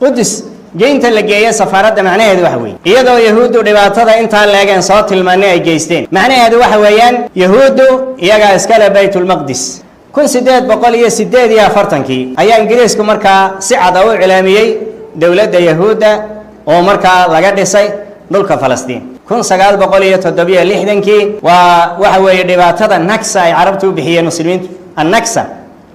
Qudus geynta la geeye safaaradda macnaheedu waxa weeye, iyadoo Yahuuddu dhibaatada intaa leegeen soo tilmaanay ay geysteen, macnaheedu waxa weeyaan Yahuuddu iyagaa iskale Baytulmaqdis. 1848-kii ayaa Ingiriisku markaa si cad u iclaamiyey dowladda Yahuudda oo markaa laga dhisay dhulka Falastiin. 1967-kii waa waxa weeye dhibaatada Naksa ay Carabtu u bixiyeen, Muslimiintu Annaksa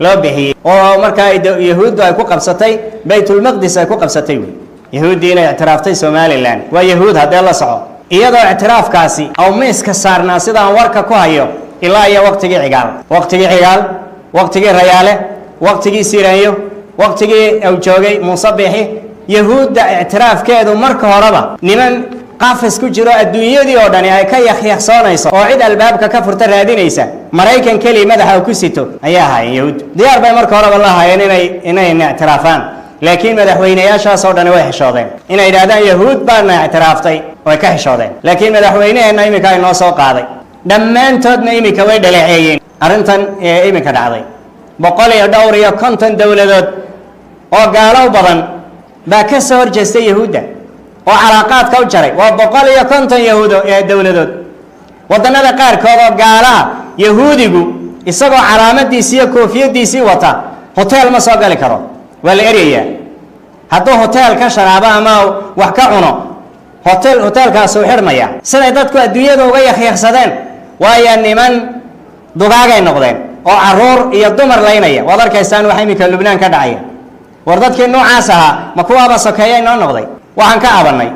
loo bixiyey, oo markaa Yahuuddu ay ku qabsatay Baytulmaqdis ay ku qabsatay. Wey Yahuuddii inay ictiraaftay Somaliland waa Yahuud haddee la soco, iyadoo ictiraafkaasi aw miiska saarnaa sidaan warka ku hayo ilaa iyo waqtigii Cigaal, waqtigii Cigaal, waqtigii Rayaale, waqtigii Siiraanyo, waqtigii uu joogay Muuse Biixi. Yahuudda ictiraafkeedu marka horeba niman qafis ku jiro, adduunyadii oo dhani ay ka yakyaqsoonayso oo cid albaabka ka furta raadinaysa, Maraykan keliya madaxa uu ku sito ayaa ahaayeen. Yahuuddu diyaar bay marka horeba la ahaayeen inayna ictiraafaan, laakiin madaxweynayaashaas oo dhani way xishoodeen inay yidhahdaan Yahuud baana ictiraaftay, way ka xishoodeen. Laakiin madaxweyneheenna iminka ay noo soo qaaday, dhammaantoodna iminka way dhaleeceeyeen arrintan ee iminka dhacday. 154 dowladood oo gaalo badan baa ka soo horjeestay Yahuudda oo calaaqaadka u jaray. Waa 150 Yahuudo ee dowladood. Waddannada qaarkood oo gaalaha, Yahuudigu isagoo calaamadiisii iyo koofiyadiisii wata hotel ma soo gali karo, waa la eryayaa. Hadduu hotel ka sharaabo ama wax ka cuno hotel, hotelkaasuu xidhmaya. Siday dadku adduunyada uga yakyaqsadeen, waayo niman dugaagay noqdeen oo caruur iyo dumar laynaya. Waad arkaysaan waxa iminka Lubnaan ka dhacaya. War dadkii noocaas ahaa ma kuwaaba sokeeya inoo noqday? Waxaan ka cabanay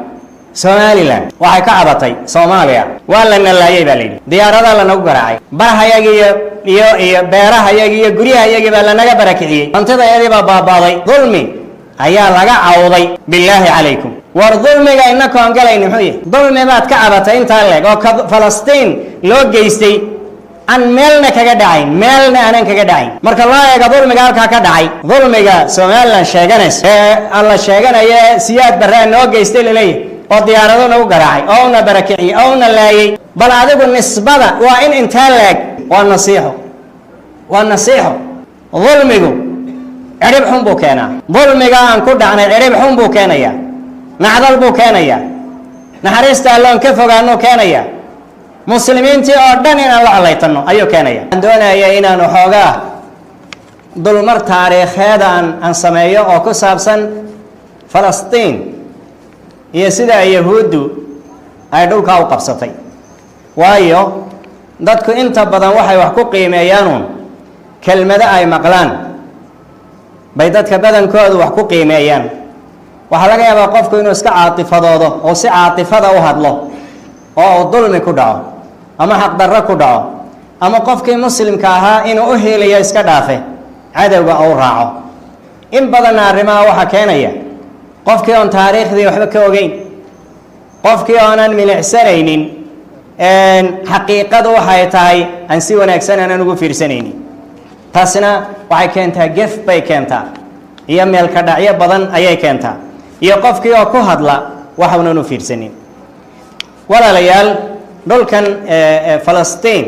Somaliland, waxay ka cabatay Soomaaliya, waa la nalaayey baa layidhi, diyaaradaa lanagu garaacay, barhayagii iyo beerahayagii iyo guryahayagii baa lanaga barakiciyey, hantidayadii baa baabaaday, dulmi ayaa laga cawday. Bilaahi calaykum, war dulmiga inakoon galayni muxuu yahay? Dulmi baad ka cabatay intaa leeg oo ka Falastiin loo geystay aan meelna kaga dhacayn, meelna aanan kaga dhacayn. Marka loo eego dulmiga halkaa ka dhacay, dulmiga Somaliland sheeganayso ee aan la sheeganaya Siyaad Barraa noo geystay laleeyahay oo diyaarado nagu garaacay oo una barakiciyey oo una laayey, bal adigu nisbada waa in intaa leeg. Waa nasiixo, waa nasiixo. Dulmigu cidhib xun buu keenaa. Dulmiga aan ku dhacnay cidhib xun buu keenayaa, nacdal buu keenayaa, naxariista Alloon ka fogaanuu keenaya, Muslimiintii oo dhan inaan la collaytanno ayuu keenaya. Waxaan doonaya inaan waxoogaa dulmar taariikheed aan sameeyo oo ku saabsan Falastiin iyo sida ay Yahuuddu ay dhulkaa u qabsatay, waayo dadku inta badan waxay wax ku qiimeeyaanuun kelmado ay maqlaan bay dadka badankoodu wax ku qiimeeyaan. Waxaa laga yaabaa qofku inuu iska caatifadoodo oo si caatifada u hadlo oo uu dulmi ku dhaco ama xaqdarro ku dhaco, ama qofkii Muslimka ahaa inuu u hiiliyo iska dhaafe cadowga uu raaco. In badanna arrimaha waxaa keenaya qofkii oon taariikhdii waxba ka ogeyn, qofkii oonan milicsanaynin xaqiiqadu waxay tahay, aan si wanaagsan aanan ugu fiirsanaynin. Taasina waxay keentaa gef bay keentaa iyo meelka dhacyo badan ayay keentaa, iyo qofkii oo ku hadla waxunan u fiirsanin. Walaalayaal, dhulkan Falastiin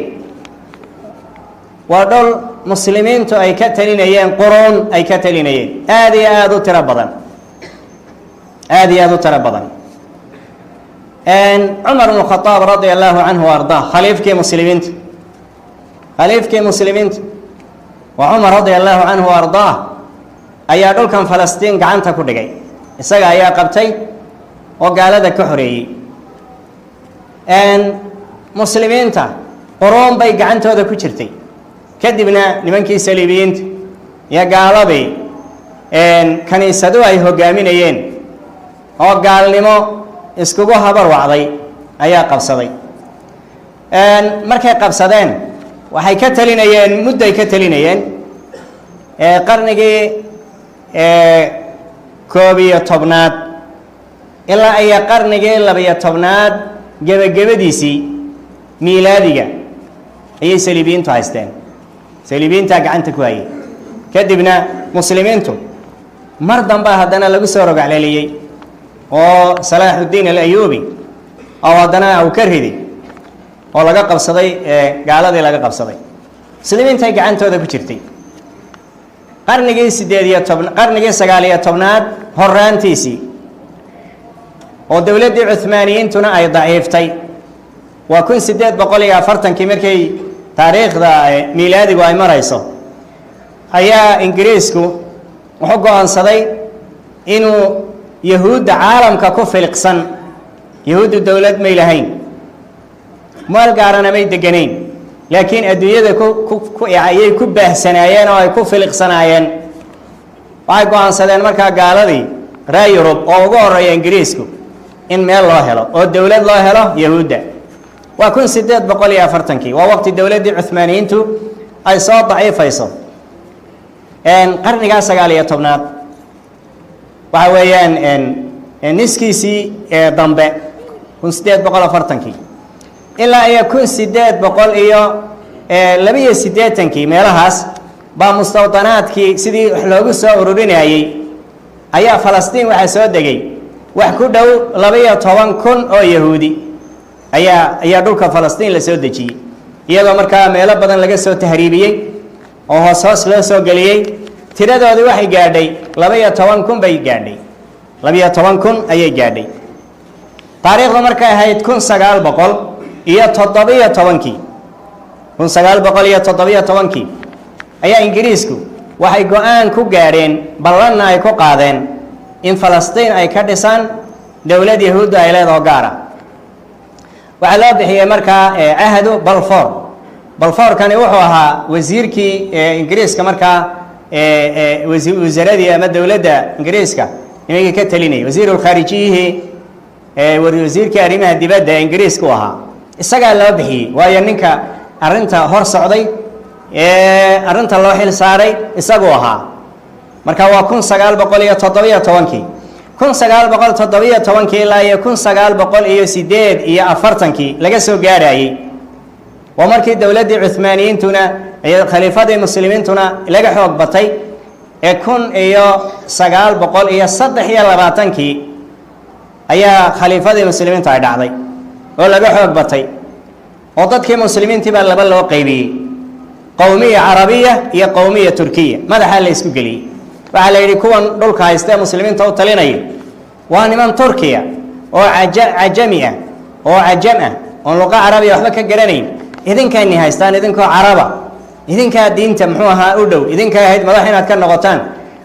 waa dhul Muslimiintu ay ka talinayeen, quruun ay ka talinayeen, aada iyo aada u tiro badan, aada iyo aada u tiro badan. Cumar bnu Khadaab radia allahu canhu wa ardaa, khaliifkii Muslimiinta, khaliifkii Muslimiinta waa Cumar radia allahu canhu wa ardaah, ayaa dhulkan Falastiin gacanta ku dhigay. Isaga ayaa qabtay oo gaalada ka xoreeyey. Muslimiinta quruun bay gacantooda ku jirtay. Kadibna nimankii saliibiyiinta iyo gaaladii kaniisadu ay hogaaminayeen oo gaalnimo iskugu habar wacday ayaa qabsaday. Markay qabsadeen waxay ka talinayeen, mudday ka talinayeen, qarnigii 11aad ilaa iyo qarnigii 12aad gebagabadiisii miilaadiga ayay saliibiyiintu haysteen, saliibiyiintaa gacanta ku hayay. Kadibna Muslimiintu mar dambaa haddana lagu soo rogacleliyey oo Salaaxuddiin Alayuubi oo haddana uu ka riday oo laga qabsaday, gaaladii laga qabsaday, Muslimiintay gacantooda ku jirtay. Qarnigii sideed iyo tobn, qarnigii 19aad horaantiisii, oo dowladdii Cuhmaaniyiintuna ay daciiftay, waa 1840kii markay taariikhda miilaadigu ay marayso, ayaa Ingiriisku wuxuu go-aansaday inuu Yahuudda caalamka ku filiqsan. Yahuuddu dowlad may lahayn, meel gaarana may deganayn, laakiin adduunyada ku ayay ku baahsanaayeen oo ay ku filiqsanaayeen. Waxay go-aansadeen markaa gaaladii reer Yurub, oo ugu horeeya Ingiriisku, in meel loo helo oo dowlad loo helo Yahuudda. Waa 1840kii, waa waqti dowladdii Cuhmaaniyiintu ay soo daciifayso. Qarnigaa 19aad, waxa weeyaan niskiisii dambe, 1840kii ilaa iyo 1882kii meelahaas, baa mustawdanaadkii sidii wax loogu soo ururinayey ayaa Falastiin waxaa soo degay wax ku dhow 12,000 oo Yahuudi ayaa dhulka Falastiin la soo dejiyey, iyadoo markaa meelo badan laga soo tahriibiyey oo hoos hoos loo soo geliyey. Tiradoodii waxay gaadhay 12,000 bay gaadhay, 12,000 ayay gaadhay. Taariikhdu markay ahayd 1917kii, 1917kii ayaa Ingiriisku waxay go-aan ku gaadheen, ballanna ay ku qaadeen, in Falastiin ay ka dhisaan dowlad Yahuudda ay leedaho gaara. Waxaa loo bixiyey markaa Cahdu Balfour. Balfourkani wuxuu ahaa wasiirkii Ingiriiska markaa, wasaaradii ama dowladda Ingiriiska nimankii ka talinayay, wasiirulkhaarijiyihii, wasiirkii arrimaha dibadda ee Ingiriiska u ahaa. Isagaa loo bixiyey, waayo ninka arrinta hor socday ee arrinta loo xil saaray isaguu ahaa. Marka waa 1917kii, 1917kii ilaa iyo 1948kii laga soo gaarayey, waa markii dowladdii Cuhmaaniyiintuna iyo khaliifadii muslimiintuna laga xoog batay, ee 1923kii ayaa khaliifadii muslimiintu ay dhacday oo laga xoog batay, oo dadkii muslimiintii baa laba loo qaybiyey: qowmiya carabiya iyo qowmiya turkiya. Madaxaa la isku geliyey. Waxaa la yidhi kuwan dhulka haysta ee muslimiinta u talinaya waa niman Turkiya oo cajami ah oo cajam ah, oon luqa carabiya waxba ka garanayn. Idinkayni haystaan, idinkoo caraba, idinkaa diinta muxuu ahaa u dhow, idinkay ahayd madax inaad ka noqotaan.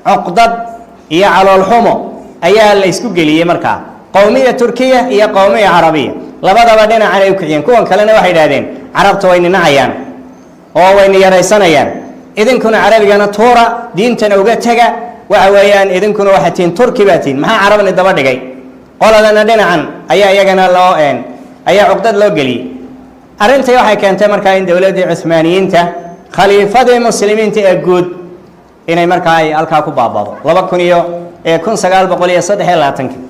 Cuqdad iyo caloolxumo ayaa la isku geliyey markaa, qowmiya turkiya iyo qowmiya carabiya labadaba dhinacan ay u kiciyeen. Kuwan kalena waxay idhahdeen carabta way ninacayaan oo wayna yaraysanayaan, idinkuna carabigana tuura, diintana uga tega. Waxa weeyaan idinkuna waxaa tihiin Turki baa tihiin, maxaa carabni daba dhigay? Qoladana dhinacan ayaa iyagana loo ayaa cuqdad loo geliyey. Arrintii waxay keentay markaa in dowladdii Cuhmaaniyiinta, khaliifadii muslimiinta ee guud, inay markaa ay halkaa ku baabado laba kun iyo 1923kii.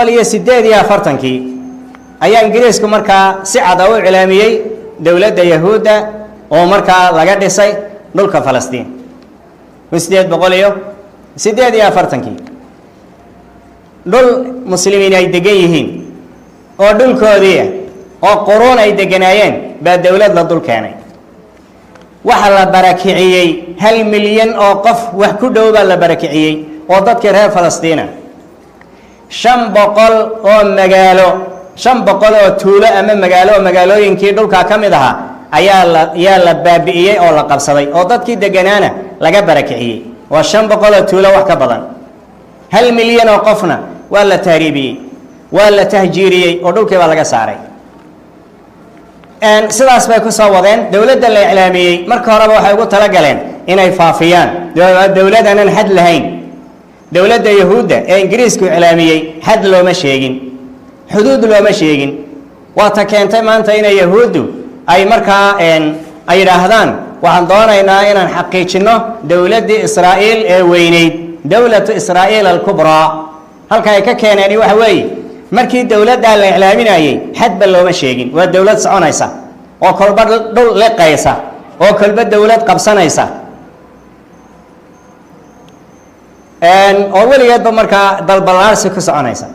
1848kii ayaa Ingiriisku markaa si cad u iclaamiyey dowladda Yahuudda oo markaa laga dhisay dhulka Falastiin. 1848kii, dhul muslimiin ay degan yihiin oo dhulkoodii ah oo quruun ay deganaayeen baa dowlad la dul keenay. Waxa la barakiciyey 1 milyan oo qof wax ku dhow baa la barakiciyey oo dadkii reer Falastiina. 500 oo magaalo, 500 oo tuulo ama magaalo oo magaalooyinkii dhulkaa ka mid ahaa ayaa la baabi'iyey oo la qabsaday, oo dadkii deganaana laga barakiciyey. Waa 500 oo tuulo wax ka badan. 1 milyan oo qofna waa la tahriibiyey, waa la tahjiiriyey oo dhulkii baa laga saaray. Sidaas bay ku soo wadeen. Dowladda la iclaamiyey marka horeba waxay ugu talagaleen inay faafiyaan dowlad aanan xad lahayn. Dowladda Yahuudda ee Ingiriisku iclaamiyey xad looma sheegin, xuduud looma sheegin. Waa ta keentay maanta inay Yahuuddu ay markaa ay yidhaahdaan: waxaan doonaynaa inaan xaqiijinno dowladdii Israa'iil ee weyneyd, dowlatu Israa'iil alkubraa. Halka ay ka keeneen waxa weeye, markii dowladdaa la iclaaminayey xadba looma sheegin. Waa dowlad soconaysa oo kolba dhul liqaysa oo kolba dowlad qabsanaysa oo weligeedba markaa dalballaarsi ku soconaysa.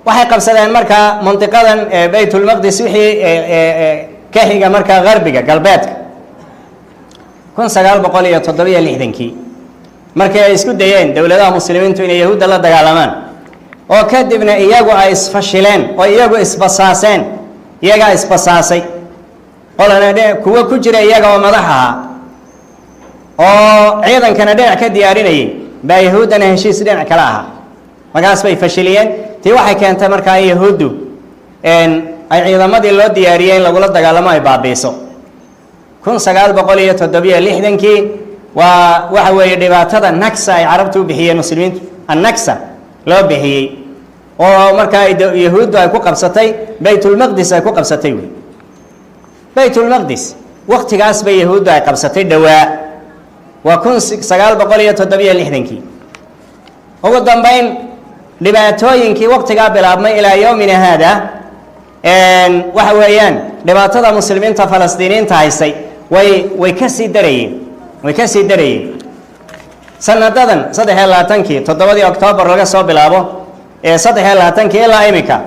Waxay qabsadeen markaa mandiqadan Baytulmaqdis, wixii ka xiga markaa garbiga, galbeedka. 1967-kii, markii ay isku dayeen dowladaha Muslimiintu inay Yahuudda la dagaalamaan, oo kadibna iyagu ay isfashileen oo iyagu isbasaaseen, iyagaa isbasaasay, qolana kuwo ku jira iyaga oo madax ahaa oo ciidankana dhinac ka diyaarinayay baa Yahuuddana heshiis dhinac kale ahaa. Markaas bay fashiliyeen. Tii waxay keentay markaa in Yahuuddu ay ciidamadii loo diyaariyey in lagula dagaalamo ay baabiiso. 1967-kii waa waxa weeye dhibaatada Naksa ay Carabtu u bixiyeen Muslimiintu, Annaksa loo bixiyey, oo markaa Yahuuddu ay ku qabsatay Baytulmaqdis, ay ku qabsatay wey. Baytulmaqdis waktigaas bay Yahuuddu ay qabsatay dhowaa, waa 1967-kii. Ugu dambayn, dhibaatooyinkii waktigaa bilaabmay ilaa yowmina haada waxa weeyaan dhibaatada Muslimiinta Falastiiniyiinta haysay way ka sii darayeen, way ka sii darayeen. Sanadadan 23-kii, 7-dii Oktoobar laga soo bilaabo ee 23-kii ilaa iminka,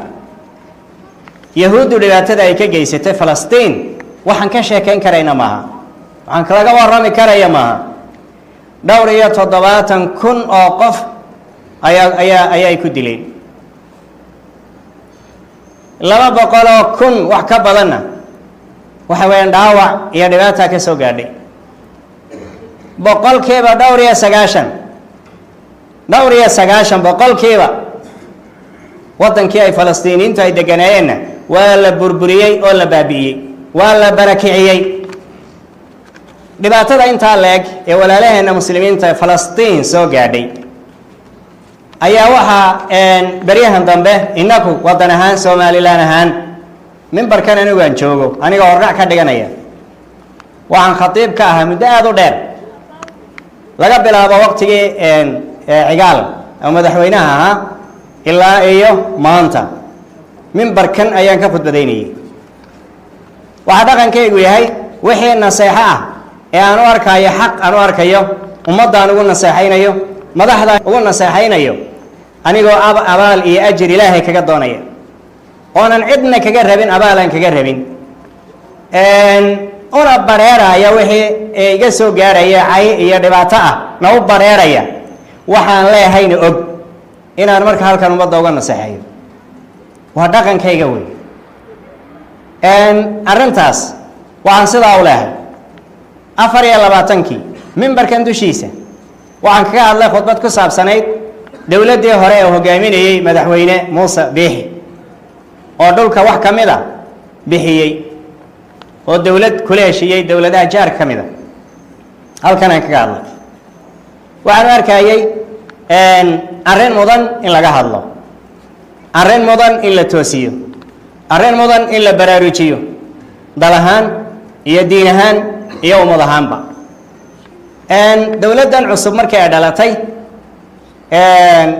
Yahuuddu dhibaatada ay ka geysatay Falastiin waxaan ka sheekayn karayna maaha, waxaan laga warrami karaya maaha. Dhowr iyo 70,000 oo qof ayaa ayay ku dileen, 200,000 wax ka badanna waxa weeyaan dhaawac iyo dhibaata ka soo gaadhay. 90%, 94% waddankii ay Falastiiniyiintu ay deganaayeenna waa la burburiyey oo la baabi'iyey, waa la barakiciyey. Dhibaatada intaa leeg ee walaalaheenna Muslimiinta Falastiin soo gaadhay ayaa waxaa beryahan dambe innaku waddan ahaan, Somalilan ahaan, mimbarkan anigu aan joogo, aniga hordhac ka dhiganaya, waxaan khatiib ka ahaa muddo aada u dheer, laga bilaabo waqtigii Cigaal oo madaxweynaha ahaa ilaa iyo maanta, mimbarkan ayaan ka khudbadaynayay. Waxaa dhaqankaygu yahay wixii naseexo ah ee aan u arkayo xaq, aan u arkayo ummaddaan ugu naseexaynayo, madaxdaan ugu naseexaynayo, anigoo abaal iyo ajir Ilaahay kaga doonaya, oonan cidna kaga rabin, abaalaan kaga rabin, una bareeraya wixii iga soo gaaraya cay iyo dhibaato ah na u bareeraya, waxaan leehayna og inaan marka halkan ummadda uga naseexeeyo, waa dhaqankayga wey. Arrintaas waxaan sidaa u leehay, 24-kii mimbarkan dushiisa waxaan kaga hadlay khudbad ku saabsanayd dowladdii hore ee hogaaminayey madaxweyne Muuse Biixi, oo dhulka wax ka mid a bixiyey oo dowlad kula heshiiyey dowladaha jaarka ka mid a. Halkan aan kaga hadlay waxaan u arkayey arrin mudan in laga hadlo, arrin mudan in la toosiyo, arrin mudan in la baraarujiyo, dal ahaan iyo diin ahaan iyo ummad ahaanba. Dowladdan cusub markii ay dhalatay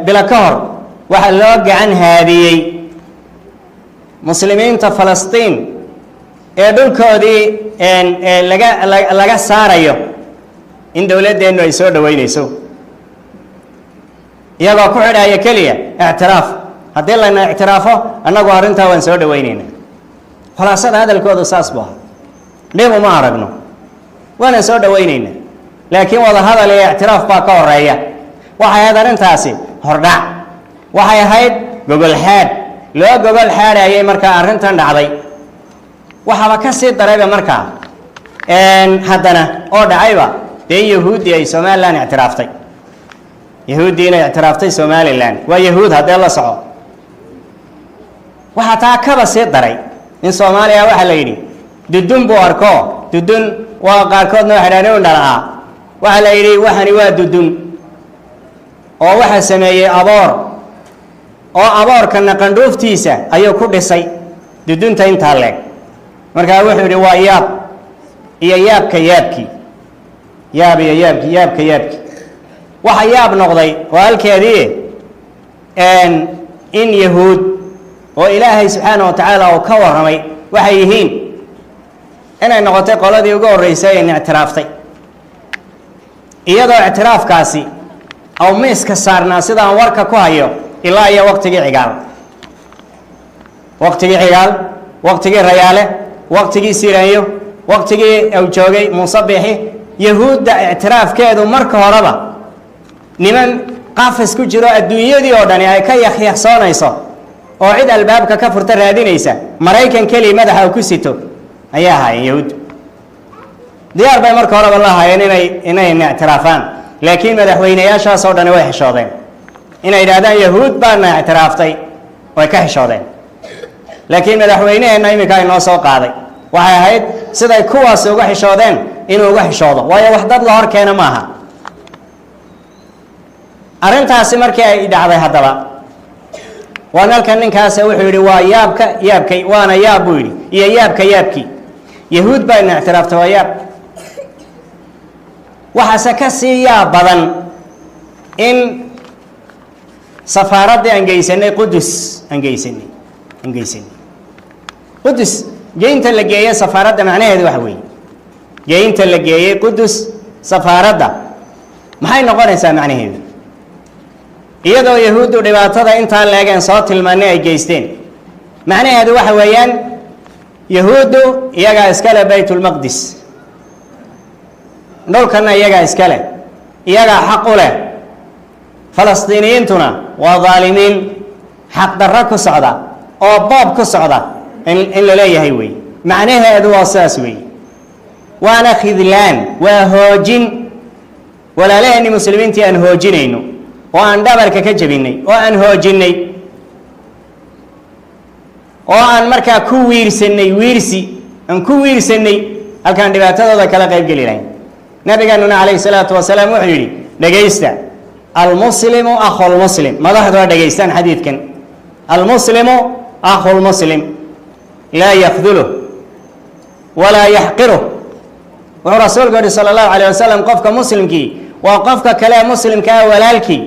bilo ka hor, waxaa loo gacan haadiyey Muslimiinta Falastiin ee dhulkoodii laga saarayo in dowladdeennu ay soo dhoweynayso, iyagoo ku xidhaya keliya ictiraaf. Haddii layna ictiraafo, annagu arrintaa waan soo dhoweynayna. Khulaasada hadalkoodu saas bu ahaa: dhib uma aragno, waana soo dhoweynayna, laakiin wada hadal iyo ictiraaf baa ka horeeya. Waxay ahayd arrintaasi hordhac, waxay ahayd gogol xaadh loo gogol xaadhayay markaa arrintan dhacday. Waxaaba ka sii darayba markaa haddana oo dhacayba dee in Yahuuddii ay Somalilan ictiraaftay, Yahuuddii inay ictiraaftay Somalilan. Waa Yahuud haddee la soco. Waxaa taa kaba sii daray in Soomaaliya waxaa la yidhi dudun buu arko. Dudun waa qaarkoodna waxay dhahdeen un dhalaa. Waxaa la yidhi waxani waa dudun oo waxaa sameeyey aboor, oo aboorkana qandhuuftiisa ayuu ku dhisay dudunta intaa leeg. Markaa wuxuu yidhi waa yaab iyo yaabka yaabkii, yaab iyo yaabki, yaabka yaabkii. Waxa yaab noqday oo halkeedii in Yahuud oo Ilaahay subxaana wa tacaala uu ka warramay waxay yihiin inay noqotay qoladii ugu horreysay in ictiraaftay, iyadoo ictiraafkaasi aw miiska saarnaa, sidaan warka ku hayo, ilaa iyo waqtigii Cigaal, waqtigii Cigaal, waqtigii Rayaale, waqtigii Siranyo, waqtigii uu joogay Muuse Biixi. Yahuudda ictiraafkeedu marka horeba niman qafis ku jiro, adduunyadii oo dhani ay ka yakyaqsoonayso oo cid albaabka ka furta raadinaysa, Maraykan keliya madaxa uu ku sito ayaa ahaayeen. Yahuuddu diyaar bay marka horeba la ahaayeen inayna ictiraafaan, laakiin madaxweynayaashaasoo dhani way xishoodeen inay yidhahdaan Yahuud baana ictiraaftay, way ka xishoodeen. Laakiin madaxweyneheenna iminka inoo soo qaaday, waxay ahayd siday kuwaasi uga xishoodeen inuu uga xishoodo, waayo wax dad la hor keena maaha. Arrintaasi markii ay dhacday haddaba, waan halkan ninkaas wuxuu yidhi waa yaabka yaabkay, waana yaab buu yidhi, iyo yaabka yaabkii, Yahuud baa ina ictiraaftay, waa yaab. Waxaase ka sii yaab badan in safaaraddii aan geysanay Qudus, aan geysanay Qudus, geynta la geeyey safaaradda macnaheedu waxa weeye, geynta la geeyey Qudus safaaradda maxay noqonaysaa macnaheedu? Iyadoo Yahuuddu dhibaatada intaa leegeen soo tilmaanay ay geysteen, macnaheedu waxa weeyaan Yahuuddu iyagaa iskale Baytulmaqdis, dhulkanna iyagaa iskale, iyagaa xaq u leh. Falastiiniyiintuna waa daalimiin xaqdarro ku socda oo boob ku socda in la leeyahay wey. Macnaheedu waa sidaas weeye, waana khidlaan, waa hoojin walaalaheenni muslimiintii aan hoojinayno oo aan dhabarka ka jebinay oo aan hoojinnay oo aan markaa ku wiirsanay, wiirsi aan ku wiirsanay halkaan dhibaatadooda kala qayb geli lahayn. Nabigeenuna calayhi salaatu wasalaam wuxuu yidhi, dhegaysta, المسلم أخو المسلم. Madaxdu waa dhegaystaan xadiidkan. المسلم أخو المسلم لا يخذله ولا يحقره. Wuxuu rasuulku yihi sala allahu alayh wasalam, qofka muslimkii waa qofka kale muslimkaa walaalkii,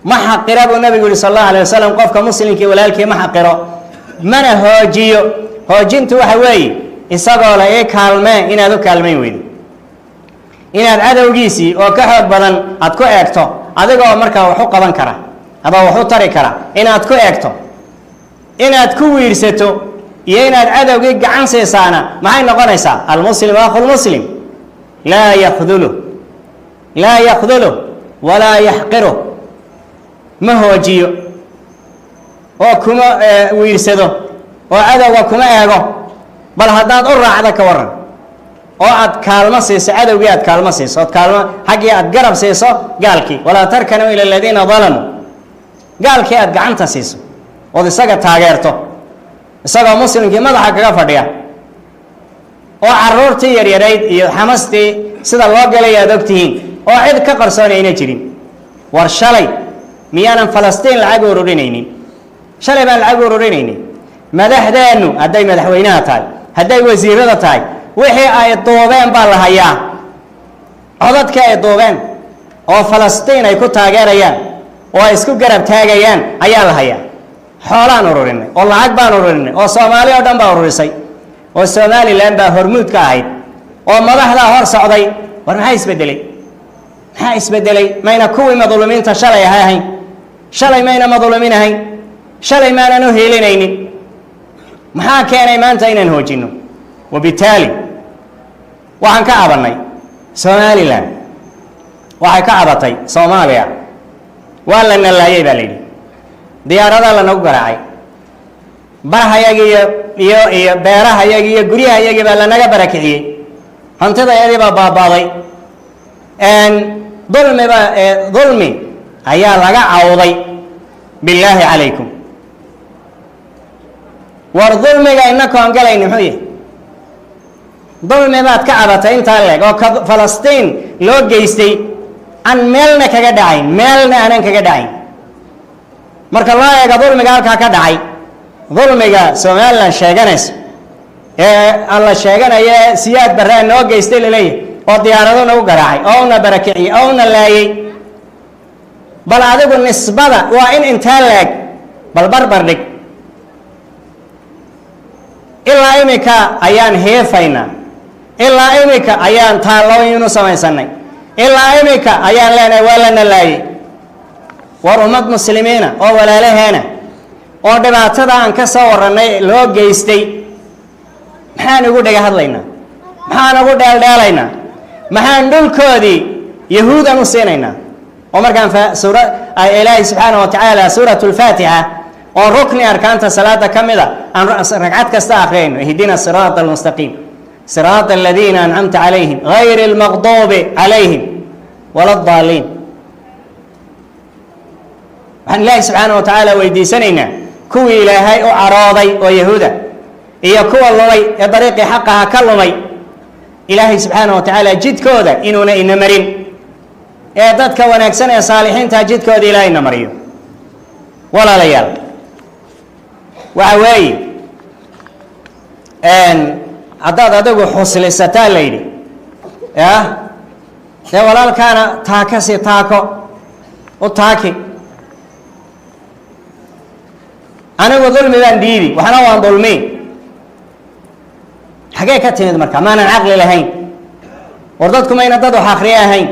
ma xaqira buu nabigu yihi sal allahu alayh wasalam. Qofka muslimkii walaalkii ma xaqiro, mana hoojiyo. Hoojintu waxa weeye isagoo la ii kaalmee inaad u kaalmayn weydo, inaad cadowgiisii oo ka xoog badan aad ku eegto, adigoo markaa wax u qaban kara ama wax u tari kara inaad ku eegto, inaad ku wiirsato iyo inaad cadowgii gacan siisaana maxay noqonaysaa? المسلم أخو المسلم لا يخذله، لا يخذله ولا يحقره. Ma hoojiyo oo kuma wiirsado oo cadowga kuma eego. Bal haddaad u raacda ka waran oo aad kaalmo siiso cadowgii, aad kaalmo siiso ood kaalmo xaggii aad garab siiso gaalkii, ولا تركنوا إلى الذين ظلموا, gaalkii aad gacanta siiso ood isaga taageerto, isagoo muslimkii madaxa kaga fadhiya oo caruurtii yaryarayd iyo xamastii sida loo galay aad og tihiin oo cid ka qarsoon ayna jirin. War shalay miyaanan Falastiin lacag ururinaynin? Shalay baan lacag ururinaynin. Madaxdeennu hadday madaxweynaha tahay, hadday wasiirada tahay, wixii ay duubeen baa la hayaa, codadkii ay duubeen oo Falastiin ay ku taageerayaan oo ay isku garab taagayaan ayaa la hayaa. Xoolaan ururinay oo lacag baan ururinay oo Soomaali oo dhan baa ururisay oo Somaliland baa hormuud ka ahayd oo madaxdaa hor socday. War maxaa isbedelay? Maxaa isbedelay? Mayna kuwii madluumiinta shalay ahayn? Shalay mayna madluumiin ahayn? Shalay maanan u hiilinaynin? Maxaa keenay maanta inaan hoojinno? وبالتالي waxaan ka cabannay, Somaliland waxay ka cabatay Soomaaliya, waa la nalaayey baa la yidhi, diyaaradaa lanagu garaacay, barhayagii iyo beerahayagii iyo guryahayagii baa lanaga barakiciyey, hantidayadii baa baabaaday, dulmiba dulmi ayaa laga cawday. بالله عليكم, war dulmiga inakoon galayni muxuu yahay? Dulmi baad ka cabatay intaa leeg oo ka Falastiin loo geystay aan meelna kaga dhacayn, meelna aanan kaga dhacayn. Marka loo eego dulmiga halkaa ka dhacay, dulmiga Somaliland sheeganayso ee alla sheeganaya Siyaad Barraa noo geystay laleeyahay oo diyaarado nagu garaacay oo una barakiciyey oo una laayey, bal adigu nisbada waa in intaa leeg bal barbar dhig. Ilaa imika ayaan heefaynaa, ilaa imika ayaan taallooyin u samaysanay, ilaa imika ayaan leenahay waa lana laayey. War ummad muslimiina oo walaalaheena oo dhibaatada aan ka soo warannay loo geystay, maxaan ugu dhega hadlaynaa? Maxaan ugu dheeldheelaynaa? Maxaan dhulkoodii yahuudan u siinaynaa? Oo markaan suura Ilaahay subxaana wa tacaala suurat lfaatixa oo rukni arkaanta salaada ka mida aan ragcad kasta akhriyayno, ihdina siraata almustaqiim, siraata aladiina ancamta calayhim, gayri almaqduubi calayhim wala addaaliin. Waxaan Ilaahay subxaana wa tacaala weydiisanaynaa kuwii Ilaahay u carooday oo yahuuda iyo kuwa lumay ee dariiqii xaqaha ka lumay, Ilaahay subxaana wa tacaala jidkooda inuuna ina marin, ee dadka wanaagsan ee saalixiinta jidkooda Ilaahay ina mariyo. Walaalayaal, waxa weeye, haddaad adigu xuslisataa la yidhi ya dee walaalkaana taaka si taako u taaki. Anigu dulmi baan diidi, waxna waan dulmi, xagee ka timid? Marka maanan caqli lahayn? War dadku mayna dad wax akriye ahayn?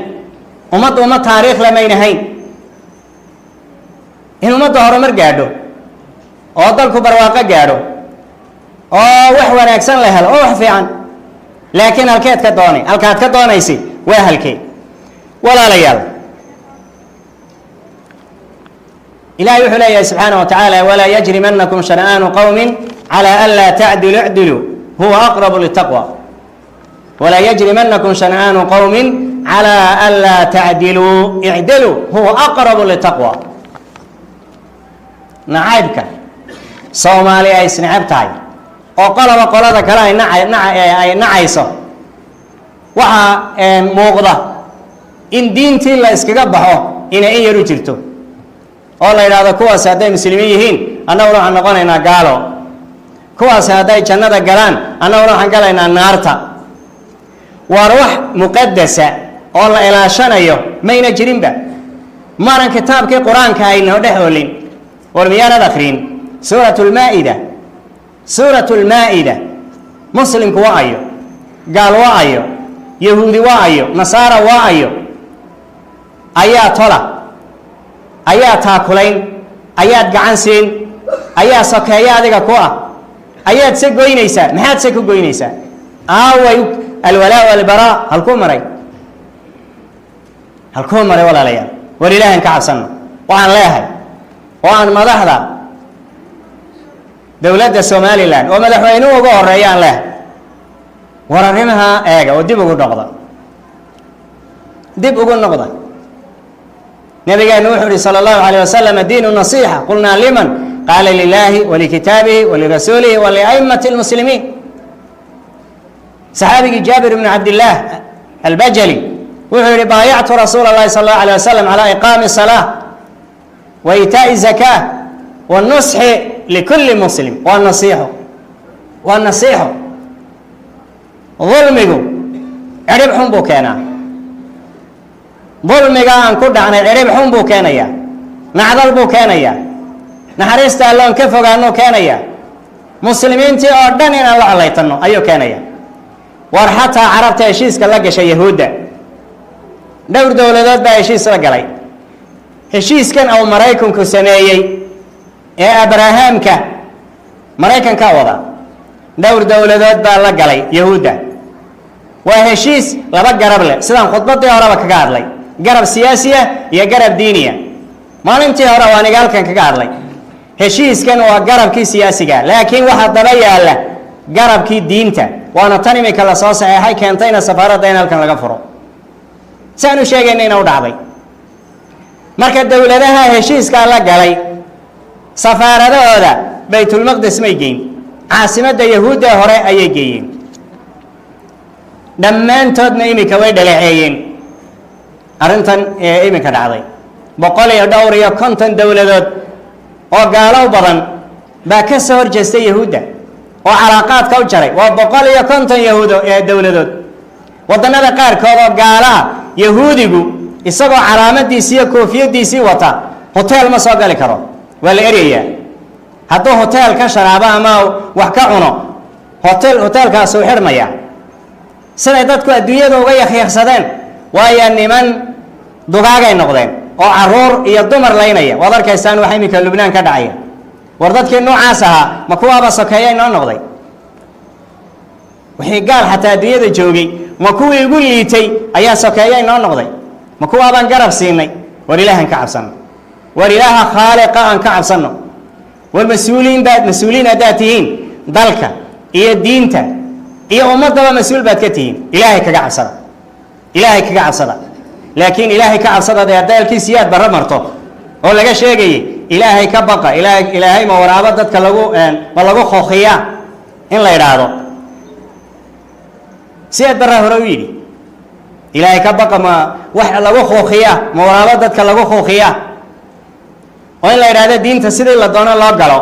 Ummaddu ummad taariikh le mayna ahayn? In ummadda horumar gaadho oo dalku barwaaqo gaadho oo wax wanaagsan la helo oo wax fiican, laakiin halkeed ka doonay? Halkaad ka doonaysi waa halkee? Walaalayaal, Ilahay wuxuu leeyahay subxaana wa tacaala: walaa yajrimanakum shana'aanu qowmin calaa an laa tacdilu, icdiluu huwa aqrabu litaqwa. Walaa yajrimanakum shana'aanu qowmin calaa an laa tacdiluu, icdiluu huwa aqrabu litaqwa. Nacaybka Soomaali ay isneceb tahay oo qolaba qolada kale ay ay nacayso, waxaa muuqda in diintii la iskaga baxo inay in yar u jirto oo la yidhaahdo kuwaasi hadday muslimiin yihiin, annaguna waxaan noqonaynaa gaalo, kuwaasi hadday jannada galaan, annaguna waxaan galaynaa naarta. Waar wax muqadasa oo la ilaashanayo mayna jirinba, maanan kitaabkii Qur-aanka aynoo dhex olin. War miyaanad akriin suurat lmaa'ida? Suurat lmaa'ida, muslimku waa ayo, gaal waa ayo, yahuudi waa ayo, nasaara waa ayo, ayaa tola, ayaa taakulayn, ayaad gacan siin, ayaa sokeeya adiga ku ah, ayaad se goynaysaa? Maxaad se ku goynaysaa? Aaway alwalaa walbaraa? Halkuu maray? Halkuu maray? Walaalayaal, war Ilaahan ka cabsanno. Waxaan leeyahay oo aan madaxda dowladda Somalilan oo madaxweynuhu uga horeeya aan leehay, war arrimaha eega oo dib ugu noqda, dib ugu noqda. Nabigeenu wuxuu uhi sala allahu alayh wasalam: diinu nasiixa. Qulnaa: liman? Qaala: lilaahi walikitaabihi walirasuulihi waliaimati lmuslimiin. Saxaabigii Jaabir ibnu Cabdillaah Albajali wuxuu yihi: baayactu rasuula اllahi sala allahu alيه wasalam calaa iqaami salaa wa iitaa'i zakaa wanusxi likulli muslim. Waa nasiixo, waa nasiixo. Dulmigu cidhib xun buu keenaa. Dulmiga aan ku dhacnay cidhib xun buu keenayaa, nacdal buu keenayaa, naxariista alloon ka fogaanuu keenayaa, muslimiintii oo dhan inaan la colaytanno ayuu keenaya. War xataa carabta heshiiska la gashay yahuudda, dhowr dowladood baa heshiis la galay. Heshiiskan uu Maraykanku sameeyey ee Abrahamka Maraykankaa wada, dhowr dowladood baa la galay yahuudda. Waa heshiis laba garab leh, sidaan khudbaddii horeba kaga hadlay, garab siyaasiya iyo garab diiniya. Maalintii hore waan iga halkan kaga hadlay. Heshiiskan waa garabkii siyaasiga, laakiin waxaa daba yaalla garabkii diinta, waana tan imika lasoo saxeexay, keentayna safaaradda in halkan laga furo, saan u sheegayna ina u dhacday. Marka dowladaha heshiiskaa la galay safaaradahooda Baytulmaqdis may geyn, caasimadda yahuudda hore ayay geeyeen. Dhammaantoodna iminka way dhaleeceeyeen arrintan ee iminka dhacday. 154 dowladood oo gaalo badan baa ka soo hor jeestay yahuudda oo calaaqaadka u jaray. Waa 150 yahuudo ee dowladood. Waddannada qaarkood oo gaalaha, yahuudigu isagoo calaamadiisii iyo koofiyadiisii wata hotel ma soo gali karo, waa la eryayaa. Hadduu hotel ka sharaabo ama wax ka cuno, hotelkaasuu xidhmaya. Siday dadku adduunyada uga yakyaqsadeen, waayo niman dugaagay noqdeen oo caruur iyo dumar laynaya. Waad arkaysaan waxa iminka Lubnaan ka dhacaya. War dadkii noocaas ahaa ma kuwaaba sokeeya inoo noqday? Wixii gaal xataa adduunyada joogay, ma kuwii ugu liitay ayaa sokeeya inoo noqday? Ma kuwaabaan garab siinay? War Ilaahan ka cabsanno, war Ilaaha khaaliqa aan ka cabsanno. War mas-uuliin baad, mas-uuliin haddaad tihiin, dalka iyo diinta iyo ummaddaba mas-uul baad ka tihiin. Ilaahay kaga cabsada, Ilaahay kaga cabsada. Laakiin Ilaahay ka cabsada dee hadda siyaad barro marto oo laga sheegayay Ilaahay ka baqa, Ilaahay ma waraabo dadka lagu ma lagu khookiyaa in la idhaahdo. Siyaad barraa hore u yidhi Ilaahay ka baqa, ma wax lagu khookiyaa, ma waraabo dadka lagu khookiyaa oo in la idhaahdo diinta sidii la doono loo galo.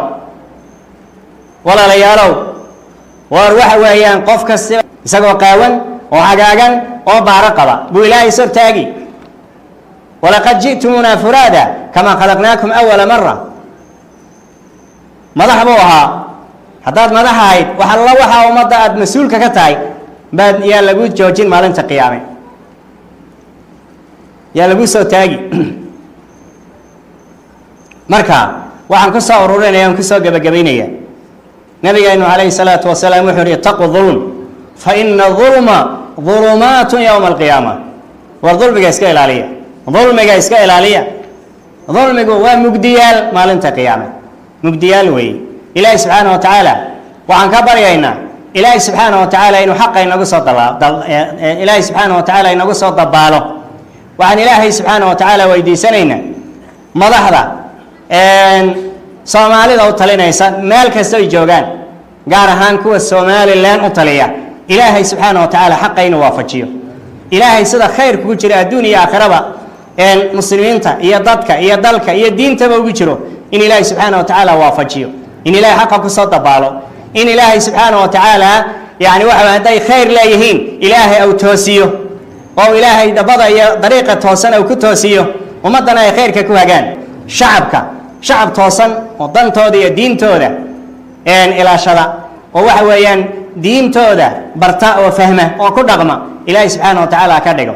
Walaalayaalow, war waxa weeyaan qof kasta isagoo qaawan oo cagaagan oo baaro qaba buu Ilaahay is hortaagi. ولقد جئتمونا فرادى كما خلقناكم أول مرة. Madax buu ahaa. Haddaad madax ahayd, wax alla waxaa ummadda aada mas-uulka ka tahay baad yaa lagu joojin maalinta qiyaame, yaa lagu soo taagi. Marka waxaan ku soo ururinaya on kusoo gebagabaynaya, nabigeenu calayhi salaatu wasalaam wuxuu yihi: اتقوا الظلم فإن الظلم ظلمات يوم القيامة. War dulmiga iska ilaaliya, dulmiga iska ilaaliya. Dulmigu waa mugdiyaal maalinta qiyaame, mugdiyaal weeye. Ilaahi subxaana wa tacaala waxaan ka baryaynaa, Ilaahi subxaana wa tacaala inuu xaqa inagu soo Ilaahi subxaana wa tacaala inagu soo dabaalo. Waxaan Ilaahay subxaana wa tacaala weydiisanaynaa madaxda Soomaalida u talinaysa meel kasta ay joogaan, gaar ahaan kuwa Somaliland u taliya, Ilaahay subxaana wa tacaala xaqa inuu waafajiyo. Ilaahay sida khayr kugu jira adduun iyo aakhiraba, muslimiinta iyo dadka iyo dalka iyo diintaba ugu jiro, in Ilaahay subxaana wa tacaala waafajiyo, in Ilaahay xaqa kusoo dabaalo, in Ilaahay subxaana wa tacaala yani waxa hadday khayr leeyihiin Ilaahay au toosiyo oo Ilaahay dabada iyo dariiqa toosan au ku toosiyo, ummaddana ay khayrka ku hagaan. Shacabka shacab toosan oo dantooda iyo diintooda ilaashada oo waxa weeyaan diintooda barta oo fahma oo ku dhaqma, Ilaahay subxaana wa tacaala ka dhigo.